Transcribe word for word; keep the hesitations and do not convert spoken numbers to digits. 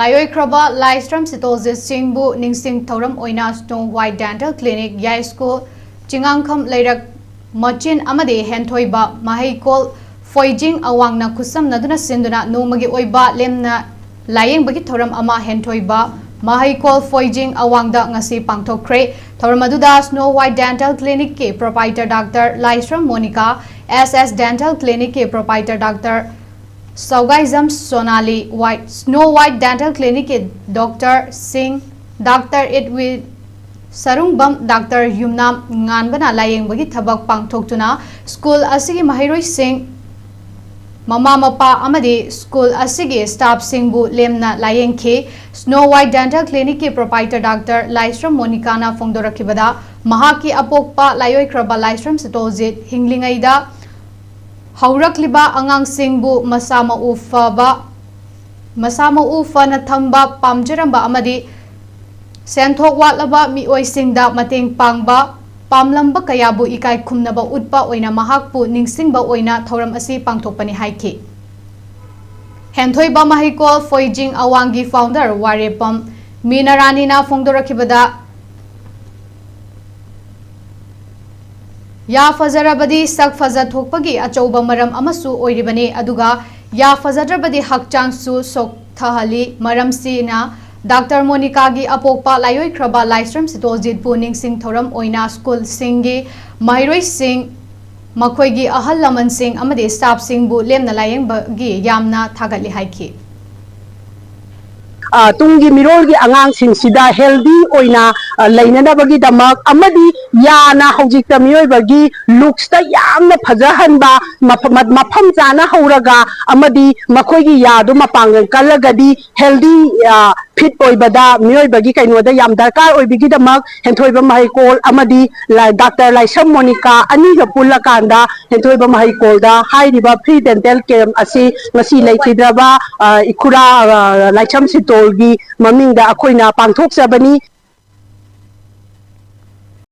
ꯂꯥꯏꯑꯣꯏꯈ꯭ꯔꯕ ꯂꯥꯏꯁ꯭ꯔꯝ ꯁꯤꯇꯣꯜꯖꯤꯠ ꯁꯤꯡꯕꯨ ꯅꯤꯡꯁꯤꯡ ꯊꯧꯔꯝ ꯑꯣꯏꯅ Snow White Dental Clinic, ꯌꯥꯏꯁ꯭ꯀꯨꯜ, ꯆꯤꯉꯥꯡꯈꯝ ꯂꯩꯔꯛ ꯃꯆꯤꯟ ꯑꯃꯗꯤ ꯍꯦꯟꯊꯣꯏꯕ ꯃꯍꯩꯀꯣꯜ ꯐꯣꯏꯖꯤꯡ ꯑꯋꯥꯡꯅ ꯈꯨꯠꯁꯝꯅꯗꯨꯅ ꯁꯤꯟꯗꯨꯅ ꯅꯣꯡꯃꯒꯤ ꯑꯣꯏꯕ ꯂꯦꯝꯅ ꯂꯥꯌꯦꯡꯕꯒꯤ ꯊꯧꯔꯝ ꯑꯃ ꯍꯦꯟꯊꯣꯏꯕ ꯃꯍꯩꯀꯣꯜ ꯐꯣꯏꯖꯤꯡ ꯑꯋꯥꯡꯗ ꯉꯁꯤ ꯄꯥꯡꯊꯣꯛꯈ꯭ꯔꯦ꯫ ꯊꯧꯔꯝ ꯑꯗꯨꯗ Snow White Dental Clinicꯀꯤ proprietor Doctor Laishram Monica, S S Dental Clinicꯀꯤ proprietor Doctor Sougaijam Sonali, White, Snow White Dental Clinicꯀꯤ doctor ꯁꯤꯡ, Doctor ꯏꯠꯋꯤꯠ ꯁꯔꯨꯡꯕꯝ, Doctor ꯌꯨꯝꯅꯥꯝ ꯉꯥꯟꯕꯅ ꯂꯥꯌꯦꯡꯕꯒꯤ ꯊꯕꯛ ꯄꯥꯡꯊꯣꯛꯇꯨꯅ ꯁ꯭ꯀꯨꯜ ꯑꯁꯤꯒꯤ ꯃꯍꯩꯔꯣꯏꯁꯤꯡ, ꯃꯃꯥ ꯃꯄꯥ ꯑꯃꯗꯤ ꯁ꯭ꯀꯨꯜ ꯑꯁꯤꯒꯤ staffꯁꯤꯡꯕꯨ ꯂꯦꯝꯅ ꯂꯥꯌꯦꯡꯈꯤ꯫ Snow White Dental Clinicꯀꯤ proprietor Doctor ꯂꯥꯏꯁ꯭ꯔꯝ ꯃꯣꯅꯤꯀꯥꯅ ꯐꯣꯡꯗꯣꯔꯛꯈꯤꯕꯗ, ꯃꯍꯥꯛꯀꯤ ꯑꯄꯣꯛꯄ ꯂꯥꯏꯑꯣꯏꯈ꯭ꯔꯕ ꯂꯥꯏꯁ꯭ꯔꯝ ꯁꯤꯇꯣꯜꯖꯤꯠ ꯍꯤꯡꯂꯤꯉꯩꯗ ꯍꯧꯔꯛꯂꯤꯕ ꯑꯉꯥꯡꯁꯤꯡꯕꯨ ꯃꯁꯥ ꯃꯎ ꯐꯕ, ꯃꯁꯥ ꯃꯎ ꯐꯅ ꯊꯝꯕ ꯄꯥꯝꯖꯔꯝꯕ ꯑꯃꯗꯤ ꯁꯦꯟꯊꯣꯛ ꯋꯥꯠꯂꯕ ꯃꯤꯑꯣꯏꯁꯤꯡꯗ ꯃꯇꯦꯡ ꯄꯥꯡꯕ ꯄꯥꯝꯂꯝꯕ ꯀꯌꯥꯕꯨ ꯏꯀꯥꯏ ꯈꯨꯝꯅꯕ ꯎꯠꯄ ꯑꯣꯏꯅ ꯃꯍꯥꯛꯄꯨ ꯅꯤꯡꯁꯤꯡꯕ ꯑꯣꯏꯅ ꯊꯧꯔꯝ ꯑꯁꯤ ꯄꯥꯡꯊꯣꯛꯄꯅꯤ ꯍꯥꯏꯈꯤ꯫ ꯍꯦꯟꯊꯣꯏꯕ ꯃꯍꯩꯀꯣꯜ ꯐꯣꯏꯖꯤꯡ ꯑꯋꯥꯡꯒꯤ founder ꯋꯥꯔꯦꯄꯝ ꯃꯤꯅꯔꯥꯅꯤꯅ ꯐꯣꯡꯗꯣꯔꯛꯈꯤꯕꯗ, ꯌꯥ ꯐꯖꯔꯕꯗꯤ ꯁꯛ ꯐꯖ ꯊꯣꯛꯄꯒꯤ ꯑꯆꯧꯕ ꯃꯔꯝ ꯑꯃꯁꯨ ꯑꯣꯏꯔꯤꯕꯅꯤ, ꯑꯗꯨꯒ ꯌꯥ ꯐꯖꯗ꯭ꯔꯕꯗꯤ ꯍꯛꯆꯥꯡꯁꯨ ꯁꯣꯛꯊꯍꯜꯂꯤ꯫ ꯃꯔꯝꯁꯤꯅ Doctor ꯃꯣꯅꯤꯀꯥꯒꯤ ꯑꯄꯣꯛꯄ ꯂꯥꯏꯑꯣꯏꯈ꯭ꯔꯕ ꯂꯥꯏꯁ꯭ꯔꯝ ꯁꯤꯇꯣꯜꯖꯤꯠꯄꯨ ꯅꯤꯡꯁꯤꯡ ꯊꯧꯔꯝ ꯑꯣꯏꯅ ꯁ꯭ꯀꯨꯜꯁꯤꯡꯒꯤ ꯃꯍꯩꯔꯣꯏꯁꯤꯡ, ꯃꯈꯣꯏꯒꯤ ꯑꯍꯜ ꯂꯃꯟꯁꯤꯡ ꯑꯃꯗꯤ staffꯁꯤꯡꯕꯨ ꯂꯦꯝꯅ ꯂꯥꯌꯦꯡꯕꯒꯤ ꯌꯥꯝꯅ ꯊꯥꯒꯠꯂꯤ ꯍꯥꯏꯈꯤ꯫ ꯑ, ꯇꯨꯡꯒꯤ ꯃꯤꯔꯣꯜꯒꯤ ꯑꯉꯥꯡꯁꯤꯡꯁꯤꯗ healthy ꯑꯣꯏꯅ, ꯑ, ꯂꯩꯅꯅꯕꯒꯤꯗꯃꯛ ꯑꯃꯗꯤ ꯌꯥꯅ ꯍꯧꯖꯤꯛꯇ ꯃꯤꯑꯣꯏꯕꯒꯤ looksꯇ ꯌꯥꯝꯅ ꯐꯖꯍꯟꯕ ꯃꯐ-, ꯃ-, ꯃꯐꯝ ꯆꯥꯅ ꯍꯧꯔꯒ ꯑꯃꯗꯤ ꯃꯈꯣꯏꯒꯤ ꯌꯥꯗꯨ ꯃꯄꯥꯡꯒꯜ ꯀꯜꯂꯒꯗꯤ healthy, ꯑ, fit ꯑꯣꯏꯕꯗ ꯃꯤꯑꯣꯏꯕꯒꯤ ꯀꯩꯅꯣꯗ ꯌꯥꯝ ꯗꯔꯀꯥꯔ ꯑꯣꯏꯕꯒꯤꯗꯃꯛ ꯍꯦꯟꯊꯣꯏꯕ ꯃꯍꯩꯀꯣꯜ ꯑꯃꯗꯤ ꯂꯥ-, Doctor ꯂꯥꯏꯁ꯭ꯔꯝ ꯃꯣꯅꯤꯀꯥ ꯑꯅꯤꯒ ꯄꯨꯜꯂꯀꯥꯟꯗ ꯍꯦꯟꯊꯣꯏꯕ ꯃꯍꯩꯀꯣꯜꯗ ꯍꯥꯏꯔꯤꯕ free dental camp ꯑꯁꯤ ꯉꯁꯤ ꯂꯩꯈꯤꯗ꯭ꯔꯕ, ꯑ, ꯏꯈꯨꯔꯥ, ꯑ, ꯂꯥꯏꯁ꯭ꯔꯝ ꯁꯤꯇꯣꯜꯒꯤ ꯃꯃꯤꯡꯗ ꯑꯩꯈꯣꯏꯅ ꯄꯥꯡꯊꯣꯛꯆꯕꯅꯤ꯫